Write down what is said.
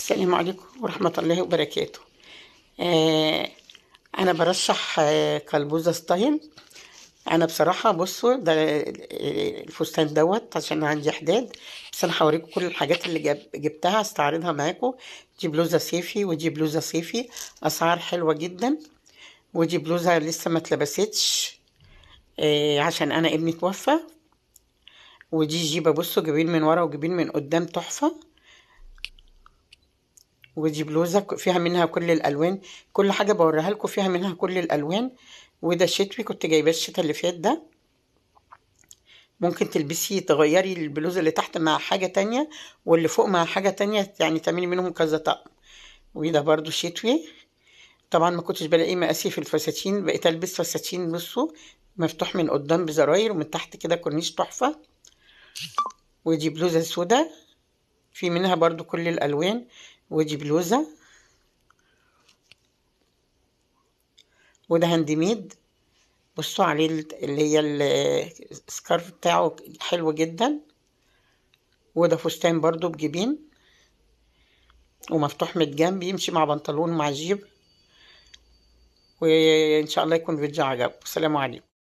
السلام عليكم ورحمة الله وبركاته. أنا برشح كلبوزة ستايل. أنا بصراحة بصوا ده الفستان دوت عشان عندي حداد، بس أنا هوريكم كل الحاجات اللي جبتها استعرضها معاكم. دي بلوزة صيفي ودي بلوزة صيفي، أسعار حلوة جدا. ودي بلوزة لسه ما اتلبستش عشان أنا ابني توفى. ودي جيبة بصوا جيبين من ورا وجيبين من قدام تحفة. ودي بلوزة فيها منها كل الألوان، كل حاجة بوريها لكم فيها منها كل الألوان. وده شتوي كنت جايباه الشتا اللي فات ده، ممكن تلبسي تغيري البلوزة اللي تحت مع حاجة تانية واللي فوق مع حاجة تانية، يعني تعملي منهم كذا طقم. وده برضو شتوي، طبعا ما كنتش بلاقي مقاسي في الفساتين، بقيت البس فساتين بصوا مفتوح من قدام بزراير ومن تحت كده كورنيش تحفة. ودي بلوزة سودا في منها برضو كل الألوان. ودي بلوزة، وده hand made بصوا عليه اللي هي ال scarf بتاعه حلو جدا. وده فستان برضو بجيبين ومفتوح من الجنب، يمشي مع بنطلون مع جيب. وإن شاء الله يكون فيديو عجبكم. السلام عليكم.